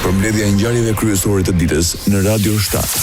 Përmbledhja e ngjarjeve kryesore të ditës në Radio 7.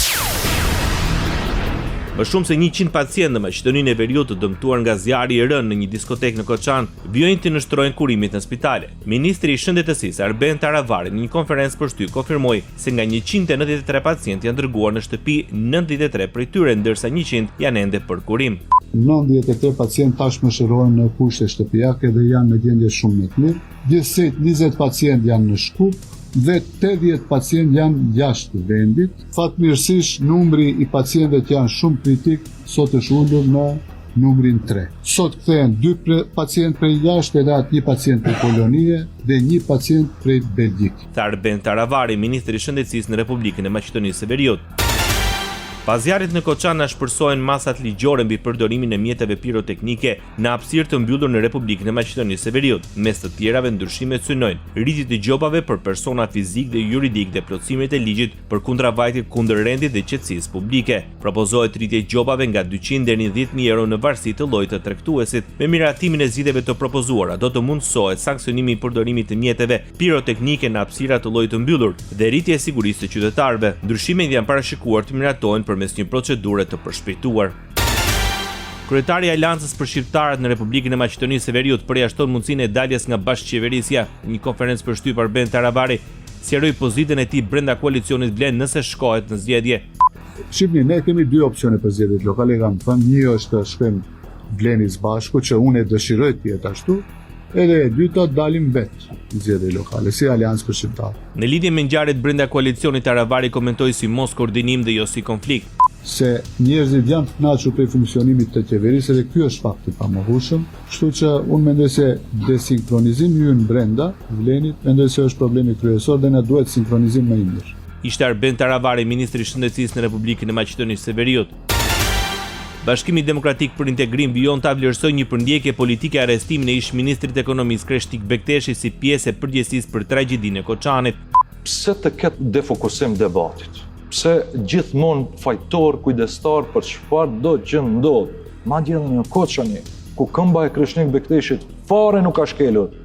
Më shumë se 100 pacientë në Maqedoninë e Veriut të dëmtuar nga zjarri i rënë në një diskotekë në Koçan vijojnë t'i nënshtrohen kurimit në spitale. Ministri i Shëndetësisë Arben Taravari në një konferencë për shtyp konfirmoi se nga 193 pacientë janë dërguar në shtëpi 93 prej tyre, ndërsa 100 janë ende për kurim. 93 pacientë tashmë shërohen në kushte shtëpiake dhe janë në gjendje shumë më të mirë. Gjithsej 20 pacientë janë në Shkup dhe 80 pacientë janë jashtë vendit. Fatmirësisht numri i pacientëve që janë shumë kritik sot është ulur në numrin 3. Sot kthehen 2 pre, pacientë prej jashtë edhe atë një pacient prej Polonie dhe një pacient prej Belgjike. Tha Arben Taravari, ministri i Shëndetësisë në Republikën e Maqedonisë së Veriut. Pas zjarrit në Koçan ashpërsohen masat ligjore mbi përdorimin e mjeteve piroteknike në hapësirë të mbyllur në Republikën e Maqedonisë së Veriut. Mes të tjerave, ndryshimet synojnë rritje të gjobave për persona fizikë dhe juridikë dhe plotësimet e ligjit për kundravajtje kundër rendit dhe qetësisë publike. Propozohet rritje e gjobave nga 200 deri në 10.000 euro në varësi të llojit të tregtuesit. Me miratimin e zgjidhjeve të propozuara, do të mundësohet sanksionimi i përdorimit të mjeteve piroteknike në hapësira të llojit të mbyllur dhe rritje e sigurisë së qytetarëve. Ndryshimet janë parashikuar të miratohen përmes një procedure të përshpejtuar. Kryetari i Aleancës për Shqiptarët në Republikën e Maqedonisë së Veriut përjashton mundësinë e daljes nga bashkëqeverisja. Në një konferencë për shtyp Arben Taravari sqaroi pozitën e tij brenda koalicionit Vlen nëse shkohet në zgjedhje. Shihni, ne kemi dy opsione për zgjedhjet lokale, kam thënë, një është të shkojmë Vleni së bashku, që unë e dëshiroj të jetë ashtu, edhe e dyta dalim vetë në zgjedhje lokale, si Aleancë për Shqiptarët. Në lidhje me ngjarjet brenda koalicionit Taravari komentoi si moskoordinim dhe jo si konflikt. Se njerëzit janë të kënaqur prej funksionimit të qeverisë dhe ky është fakt i pamohueshëm, kështu që unë mendoj se desinkronizimi ynë brenda Vlenit mendoj se është problemi kryesor dhe na duhet sinkronizim më i mirë. Ishte Arben Taravari, ministri i Shëndetësisë në Republikën e Maqedonisë së Veriut. Bashkimi Demokratik për Integrim vijon ta vlerësojë një përndjekje politike arrestimin e ish-ministrit të Ekonomisë Kreshnik Bekteshi si pjesë e përgjegjësisë për tragjedinë e Koçanit. Pse të ketë defokusim debatit? Pse gjithmonë fajtor, kujdestar për çfarëdo që ndodh? Madje edhe në Koçani, ku këmba e Kreshnik Bekteshit fare nuk ka shkelur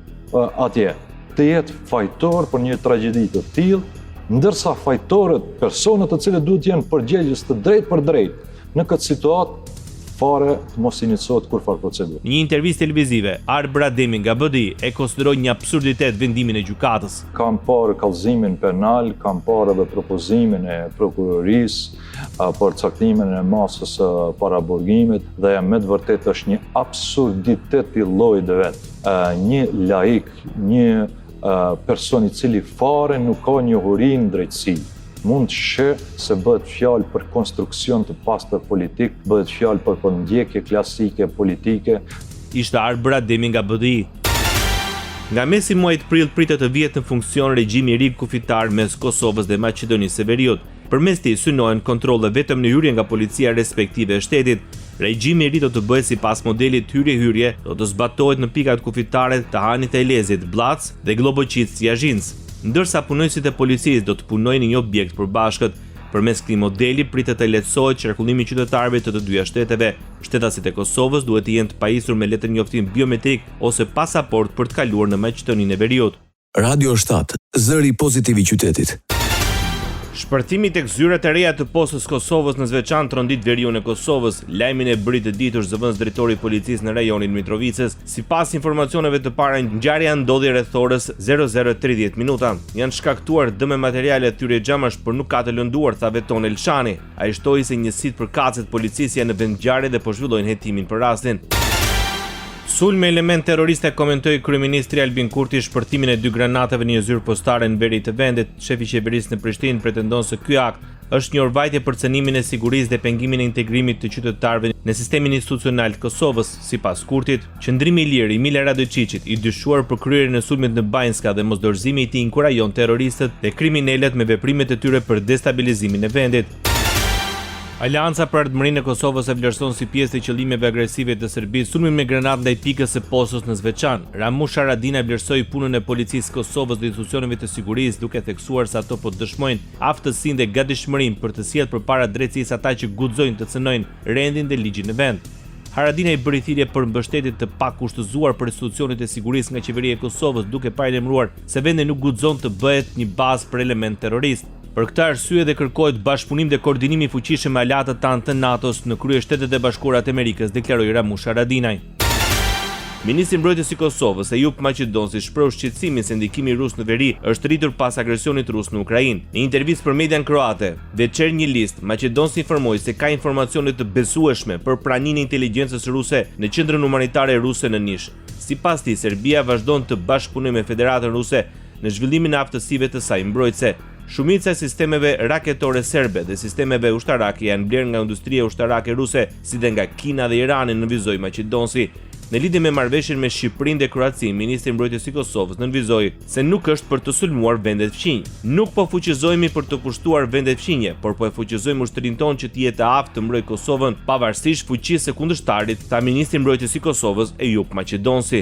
atje. Të jetë fajtor për një tragjedi të tillë, ndërsa fajtorët, personat të cilët duhet të jenë përgjegjës të drejtpërdrejtë në këtë situatë, fare të mos iniciohet kurrfarë procedure. Në një intervistë televizive, Arbër Ademi nga BDI e konsideroi një absurditet vendimin e gjykatës. Kam parë kallëzimin penal, kam parë edhe propozimin e prokurorisë për caktimin e masës së paraburgimit dhe me të vërtetë është një absurditet i llojit të vet. Një laik, një person i cili fare nuk ka njohuri në drejtësi, mund të sheh se bëhet fjalë për konstruksion të pastër politik, bëhet fjalë për përndjekje klasike politike. Ishte Arbër Ademi nga BDI. Nga mesi i muajit prill pritet të vihet në funksion regjimi i ri kufitar mes Kosovës dhe Maqedonisë së Veriut. Përmes tij synohen kontrolle vetëm në hyrje nga policia respektive e shtetit. Regjimi i ri do të bëhet sipas modelit hyrje-hyrje, do të zbatohet në pikat kufitare të Hanit të Elezit, Bllacë dhe Glloboqicë-Jazhincë, ndërsa punonjësit e policisë do të punojnë në një objekt të përbashkët. Përmes këtij modeli pritet të lehtësohet qarkullimi i qytetarëve të të dyja shteteve. Shtetasit e Kosovës duhet të jenë të pajisur me letërnjoftim biometrik ose pasaportë për të kaluar në Maqedoninë e Veriut. Radio 7, zëri pozitiv i qytetit. Shpërthimi tek zyrat e reja të Postës Kosovës në Zveçan trondit veriun e Kosovës. Lajmin e bëri të ditur zëvendësdrejtori i policisë në rajonin e Mitrovicës. Sipas informacioneve të para, ngjarja ndodhi rreth orës 00:30 minuta. Janë shkaktuar dëme materiale thyerje xhamash, por nuk ka të lënduar, tha Veton Elshani. Ai shtoi se njësitë përkatëse të policisë janë në vendngjarje dhe po zhvillojnë hetimin për rastin. Sulm me elementë terroriste komentoi kryeministri Albin Kurti shpërthimin e dy granatave në një zyrë postare në veri të vendit. Shefi i qeverisë në Prishtinë pretendon se ky akt është një orvajtje për cenimin e sigurisë dhe pengimin e integrimit të qytetarëve në sistemin institucional të Kosovës. Sipas Kurtit, qëndrimi i lirë i Mile Radoiçiqit, i dyshuar për kryerjen e sulmit në Banjska dhe mosdorëzimi i tij inkurajon terroristët dhe kriminelët me veprimet e tyre për destabilizimin e vendit. Aleanca për Ardhmërinë e Kosovës e vlerëson si pjesë të qëllimeve agresive të Serbisë sulmin me granatë ndaj pikës së postës në Zveçan. Ramush Haradinaj vlerësoi punën e Policisë së Kosovës dhe institucioneve të sigurisë, duke theksuar se ato po dëshmojnë aftësinë dhe gatishmërinë për të sjellë përpara drejtësisë ata që guxojnë të cënojnë rendin dhe ligjin në vend. Haradinaj bëri thirrje për mbështetje të pakushtëzuar për institucionet e sigurisë nga qeveria e Kosovës, duke paralajmëruar se vendi nuk guxon të bëhet një bazë për elementë terroristë. Për këtë arsye dhe kërkohet bashkëpunim dhe koordinim i fuqishëm me aleatët tanë të NATO-s në krye Shtetet e Bashkuara të Amerikës, deklaroi Ramush Haradinaj. Ministri i Mbrojtjes i Kosovës, Ejup Maqedonci shprehu shqetësimin se ndikimi rus në veri është rritur pas agresionit rus në Ukrainë. Në një intervistë për median kroate, Večernji List, Maqedonci informoi se ka informacione të besueshme për praninë e inteligjencës ruse në qendrën humanitare ruse në Nish. Sipas tij, Serbia vazhdon të bashkëpunojë me Federatën Ruse në zhvillimin e aftësive të saj mbrojtëse. Shumica e sistemeve raketore serbe dhe sistemeve ushtarake janë blerë nga industria ushtarake ruse, si dhe nga Kina dhe Irani, nënvizoi Maqedonci. Në lidhje me marrëveshjen me Shqipërinë dhe Kroacinë, ministri i Mbrojtjes i Kosovës nënvizoi se nuk është për të sulmuar vendet fqinjë. Nuk po fuqizohemi për të pushtuar vendet fqinje, por po e fuqizojmë ushtrinë tonë që të jetë e aftë të mbrojë Kosovën pavarësisht fuqisë së kundërshtarit, tha ministri i Mbrojtjes i Kosovës, Ejup Maqedonci.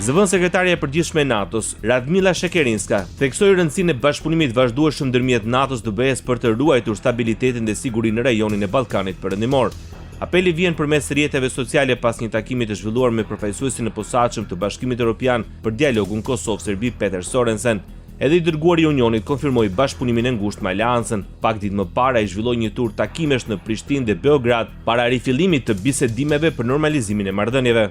Zëvendëssekretarja e Përgjithshme e NATO-s, Radmilla Shekerinska, theksoi rëndësinë e bashkëpunimit të vazhdueshëm ndërmjet NATO-s dhe BE-së për të ruajtur stabilitetin dhe sigurinë në rajonin e Ballkanit Perëndimor. Apeli vjen përmes rrjeteve sociale pas një takimi të zhvilluar me përfaqësuesin e posaçëm të Bashkimit Europian për dialogun Kosovë-Serbi Peter Sorensen. Edhe i dërguari i Unionit konfirmoi bashkëpunimin e ngushtë me aleancën. Pak ditë më parë ai zhvilloi një tur takimesh në Prishtinë dhe Beograd para rifillimit të bisedimeve për normalizimin e marrëdhënieve.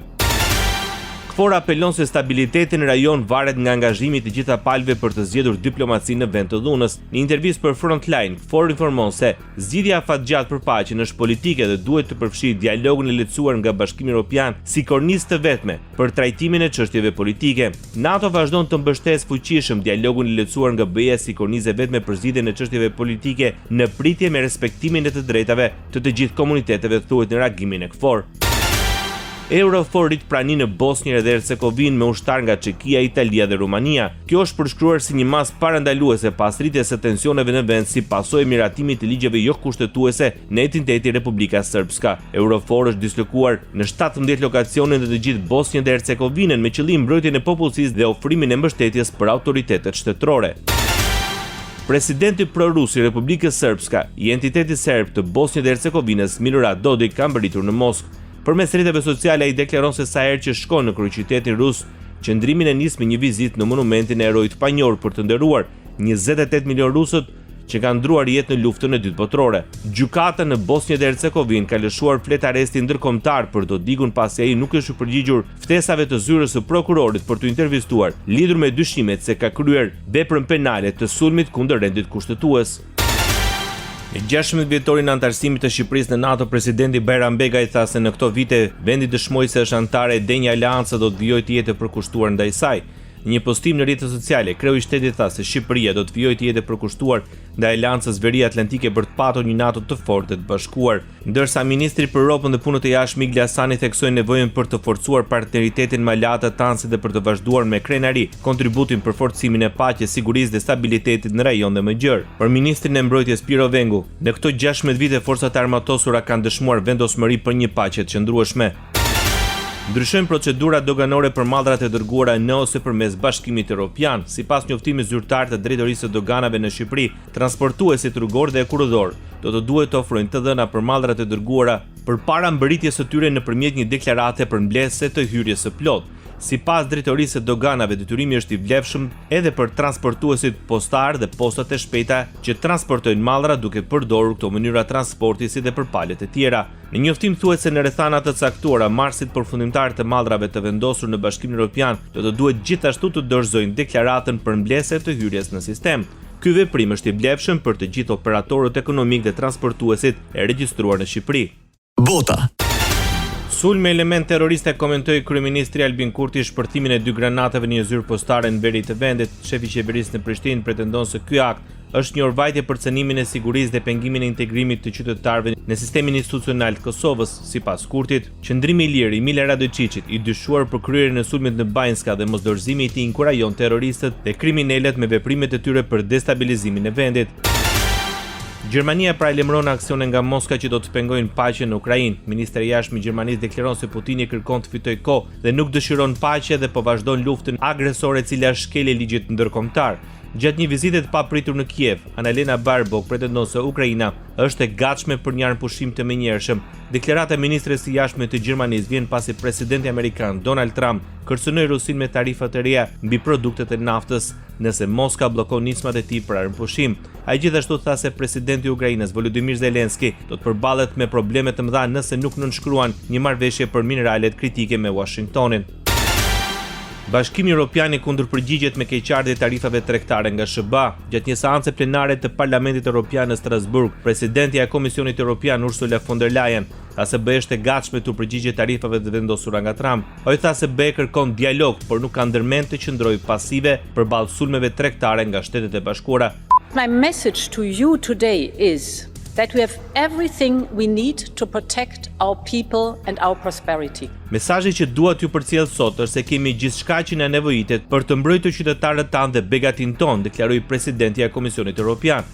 KFOR apelon se stabiliteti në rajon varet nga angazhimi i të gjitha palëve për të zgjedhur diplomacinë në vend të dhunës. Në intervistë për Frontline, KFOR informon se zgjidhja afatgjatë për paqen është politike dhe duhet të përfshijë dialogun e lehtësuar nga Bashkimi Europian si kornizë të vetme për trajtimin e çështjeve politike. NATO vazhdon të mbështesë fuqishëm dialogun e lehtësuar nga BE-ja si kornizë e vetme për zgjidhjen e çështjeve politike në pritje me respektimin e të drejtave të të gjithë komuniteteve, thuhet në reagimin e KFOR. EUROFOR rrit praninë në Bosnjë dhe Hercegovinë me ushtarë nga Çekia, Italia dhe Rumania. Kjo është përshkruar si një masë parandaluese pas rritjes së tensioneve në vend si pasojë e miratimit të ligjeve jokushtetuese në entitetin Republika Srpska. EUROFOR është dislokuar në 17 lokacione në të gjithë Bosnjën dhe Hercegovinën me qëllim mbrojtjen e popullsisë dhe ofrimin e mbështetjes për autoritetet shtetërore. Presidenti pro-rus i Republikës Srpska, i entitetit serb të Bosnjë dhe Hercegovinës, Milorad Dodik ka mbërritur në Moskë. Përmes rrjeteve sociale ai deklaron se sa herë që shkon në kryeqytetin rus, qëndrimin e nis me një vizitë në monumentin e heroit të panjohur për të nderuar 28 milionë rusët që kanë ndërruar jetë në luftën e dytë botërore. Gjykata në Bosnjë dhe Hercegovinë ka lëshuar fletarrestin ndërkombëtar për Dodikun pasi ai nuk është përgjigjur ftesave të zyrës së prokurorit për t'u intervistuar lidhur me dyshimet se ka kryer veprën penale të sulmit kundër rendit kushtetues. Në 16 vjetorin e anëtarësimit të Shqipërisë në NATO, presidenti Bajram Begaj tha se në këto vite vendi dëshmoi se është anëtare e denjë e aleancës dhe do të vijojë të jetë e përkushtuar ndaj saj. Në një postim në rrjetet sociale, kreu i shtetit tha se Shqipëria do të vijojë të jetë e përkushtuar ndaj aleancës Veri Atlantike për të patur një NATO të fortë dhe të bashkuar. Ndërsa ministri për Europën dhe Punët e Jashtme Igli Hasani theksoi nevojën për të forcuar partneritetin me aleatët tanë si dhe për të vazhduar me krenari kontributin për forcimin e paqes, sigurisë dhe stabilitetit në rajon dhe më gjerë. Për ministrin e Mbrojtjes Pirro Vengu, në këto 16 vite forcat e armatosura kanë dëshmuar vendosmëri për një paqe të qëndrueshme. Ndryshojnë procedurat doganore për mallrat e dërguara në ose përmes Bashkimit Europian. Sipas njoftimit zyrtar të Drejtorisë së Doganave në Shqipëri, Transportuesit rrugorë dhe hekurudhorë do të duhet të ofrojnë të dhëna për mallrat e dërguara përpara mbërritjes së tyre nëpërmjet një deklarate përmbledhëse të hyrjes së plotë. Sipas Drejtorisë së Doganave, detyrimi është i vlefshëm edhe për transportuesit postarë dhe postat e shpejta që transportojnë mallra duke përdorur këto mënyra transporti si dhe për palët e tjera. Në njoftim thuhet se në rrethana të caktuara, marrësit përfundimtarë të mallrave të vendosur në Bashkimin Europian do të duhet gjithashtu të dorëzojnë deklaratën përmbledhëse të hyrjes në sistem. Ky veprim është i vlefshëm për të gjithë operatorët ekonomikë dhe transportuesit e regjistruar në Shqipëri. Bota. Sulm me elementë terroriste komentoi kryeministri Albin Kurti shpërthimin e dy granatave në një zyrë postare në veri të vendit. Shefi i qeverisë në Prishtinë pretendon se ky akt është një orvajtje për cenimin e sigurisë dhe pengimin e integrimit të qytetarëve në sistemin institucional të Kosovës, sipas Kurtit. Qëndrimi i lirë i Mile Radoiçiqit, i dyshuar për kryerjen e sulmit në Banjska dhe mosdorëzimi i tij inkurajon terroristët dhe kriminelët me veprimet e tyre për destabilizimin e vendit. Gjermania paralajmëron aksione nga Moska që do të pengojnë paqen në Ukrainë. Ministri i Jashtëm i Gjermanisë deklaron se Putini kërkon të fitojë kohë dhe nuk dëshiron paqe dhe po vazhdon luftën agresore e cila është shkelje e ligjit ndërkombëtar. Gjatë një vizite të papritur në Kiev, Annalena Baerbock pretendon se Ukraina është e gatshme për një armëpushim të menjëhershëm. Deklarata e ministres së Jashtme të Gjermanisë vjen pasi presidenti amerikan Donald Trump kërcënoi Rusinë me tarifa të reja mbi produktet e naftës nëse Moska bllokon nismat e tij për armëpushim. Ai gjithashtu tha se presidenti i Ukrainës Volodymyr Zelensky do të përballet me probleme të mëdha nëse nuk nënshkruan një marrëveshje për mineralet kritike me Uashingtonin. Bashkimi Europian i kundërpërgjigjet me keqardhje tarifave tregtare nga SHBA. Gjatë një seance plenare të Parlamentit Europian në Strasburg, presidentja e Komisionit Europian Ursula von der Leyen tha se BE është e gatshme t'u përgjigjet tarifave të vendosura nga Trump. Ajo tha se BE kërkon dialog, por nuk ka ndërmend të qëndrojë pasive përballë sulmeve tregtare nga Shtetet e Bashkuara. My message to you today is that we have everything we need to protect our people and our prosperity. Mesazhi që dua t'ju përcjell sot është se kemi gjithçka që na nevojitet për të mbrojtur qytetarët tanë dhe begatinë tonë, deklaroi presidentja e Komisionit Europian.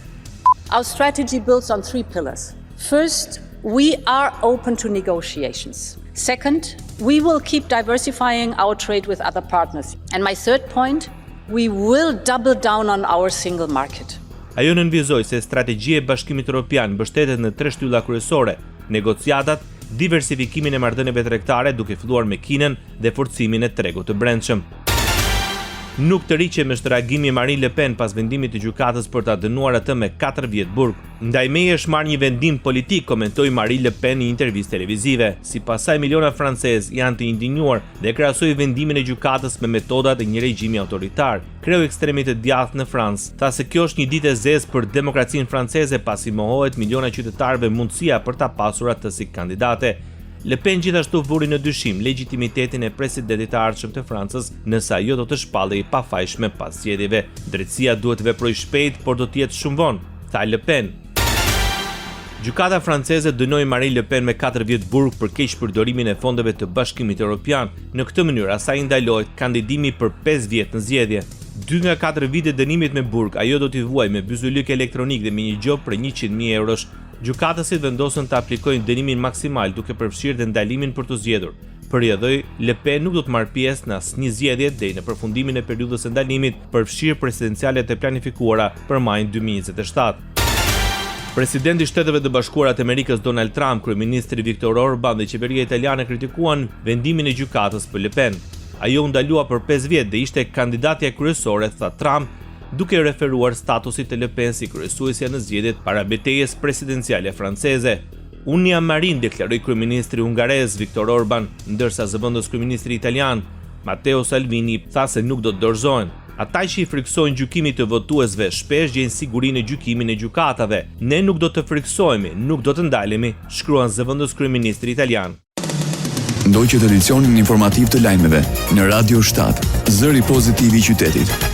Our strategy builds on three pillars. First, we are open to negotiations. Second, we will keep diversifying our trade with other partners. And my third point, we will double down on our single market. Ajo nënvizoi se strategjia e Bashkimit Europian mbështetet në tre shtylla kryesore: negociatat, diversifikimin e marrëdhënieve tregtare duke filluar me Kinën dhe forcimin e tregut të brendshëm. Nuk tërhiqem është reagimi i Marine Le Pen pas vendimit të gjykatës për ta dënuar atë me 4 vjet burg. Ndaj meje është marrë një vendim politik, komentoi Marine Le Pen në një intervistë televizive. Sipas saj, miliona francezë janë të indinjuar dhe krahasoi vendimin e gjykatës me metodat e një regjimi autoritar. Kreu i ekstremit të djathtë në Francë tha se kjo është një ditë e zezë për demokracinë franceze pasi mohohet miliona qytetarëve mundësia për ta pasur atë si kandidate. Le Pen gjithashtu vuri në dyshim legjitimitetin e presidentit të ardhshëm të Francës nëse ajo do të shpallej e pafajshme pas zgjedhjeve. Drejtësia duhet të veprojë shpejt, por do të jetë shumë vonë, tha Le Pen. Gjykata franceze dënoi Marine Le Pen me 4 vjet burg për keqpërdorimin e fondeve të Bashkimit Evropian. Në këtë mënyrë, asaj i ndalohet kandidimi për 5 vjet në zgjedhje. 2 nga 4 vite dënimit me burg, ajo do t'i vuajë me byzylyk elektronik dhe me një gjobë prej 100.000 eurosh. Gjykatësit vendosën të aplikojnë dënimin maksimal duke përfshirë dhe ndalimin për të zgjedhur. Për rrjedhojë, Le Pen nuk do të marrë pjesë në asnjë zgjedhje deri në përfundimin e periudhës së ndalimit, përfshirë presidencialet e planifikuara për majin 2027. Presidenti i Shteteve të Bashkuara të Amerikës Donald Trump, kryeministri Viktor Orban dhe qeveria italiane kritikuan vendimin e gjykatës për Le Pen. Ajo u ndalua për 5 vjet dhe ishte kandidatja kryesore, tha Trump, duke referuar statusit të Le Pen si kryesuesja në zgjedhjet para betejës presidenciale franceze. Unë jam Marine, deklaroi kryeministri hungarez Viktor Orban, ndërsa zëvendës kryeministri italian Matteo Salvini tha se nuk do të dorëzohen. Ata që i frikësojnë gjykimit të votuesve shpesh gjejnë siguri në gjykimin e gjykatave. Ne nuk do të frikësohemi, nuk do të ndalemi, shkruan zëvendës kryeministri italian. Ndoqët edicionin informativ të lajmeve në Radio 7, zëri pozitiv i qytetit.